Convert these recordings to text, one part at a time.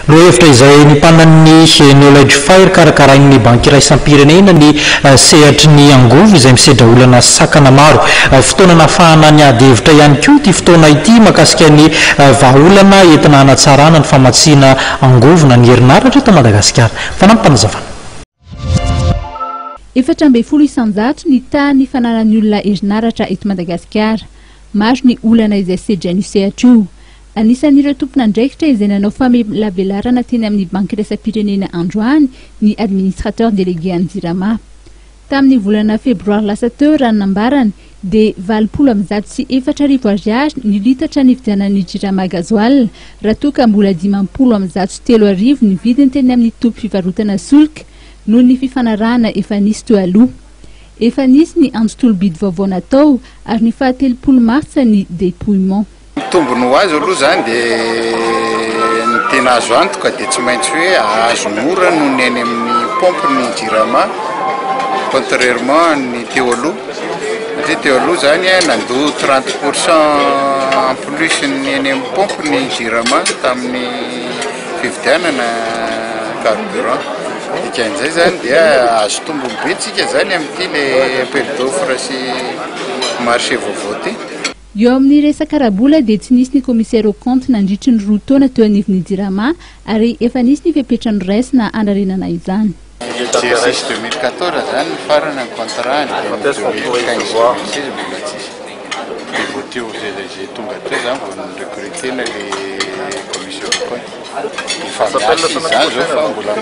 Lohahevitra izay nipanan'ny Knowledge Fair karakarain'ny Banky Iraisam-pirenena ny sehatry ny angovo izay misedra olana sy sakana maro. Fotoana nahafahana niady hevitra ihany koa ity fotoana ity mahakasika ny vahaolana entina hanatsarana ny famatsiana angovo na ny herinaratra eto Madagasikara. Fanampim-panazavana. 14% ny tahan'ny fananan'ny olona herinaratra eto Madagasikara. Maro ny olana izay sedrain'io sehatra io. Anisan'ireo tompon'andraikitra izay nanao famelabelarana teny amin'ny Banky Iraisam-pirenena androany ny Administrateur Délégué an'ny Jirama. Tamin'ny volana febroary lasa teo, raha ny nambarany, dia 180 ariary ny litatra nividianan'ny Jirama gasoil, raha toa ka mbola 30 50 ny vidiny teny amin'ny toby fivarotana solika noho ny fifanarahana efa nisy teo aloha. Efa nisy ny antso tolo-bidy vaovao natao ary ny faha-30 martsa ny dépouillement. Ny tombony ho azy aloha zany dia ny tena azo antoka dia tsy maintsy hoe ahazo mora noho ny any amin'ny pompe ny Jirama, contrairement ny teo aloha, satria teo aloha zany nandoa 30 % en plus ny any amin'ny pompe ny Jirama tamin'ny fividianana carburant. Dikan'izay zany dia azo tombony be tsika zany amin'ity le appel d'offre sy marché vaovao ty. Eo amin'ny resaka ara-bola dia tsy nisy ny commissaire aux comptes nandritry ny 2 taona teo anivon'ny Jirama ary efa nisy ny fepetra noraisina hanarenana izany. Exercice 2014 zany ny farana ny contrat ny 2015 2016 mbola tsisy, de vao teo zay tonga teo zany vao nirecrutena le commissaire aux comptes. Efa miasa izy zany zao fa mbola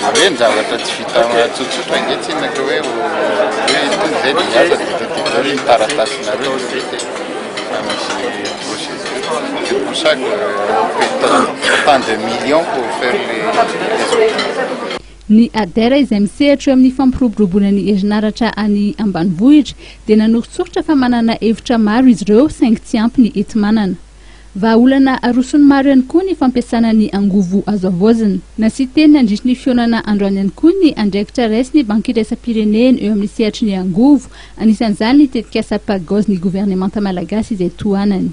hoe ny zavatra tsy vita tsotsotra nge tsy inona ka hoe tonga zay de miasa de tadidio ny taratasinareo de vita fa misy procédure. C'est pour ça que on paie tant de millions pour faire les audits. Ny ADER izay misehatra eo amin'ny fampiroboroboana ny herinaratra any ambanivohitra dia nanoritsoritra fa manana hevitra maro izy ireo, saingy tsy ampy ny enti-manana. Vahaolana arosony maro ihany koa ny fampiasana ny angovo azo havaozina. Nasian-teny nandritry ny fihaonana androany ihany koa ny andraikitra raisin'ny Banky Iraisam-pirenena eo amin'ny sehatry ny angovo, anisan'izany ny tetikasa PAGOZ ny governemanta malagasy izay tohanany.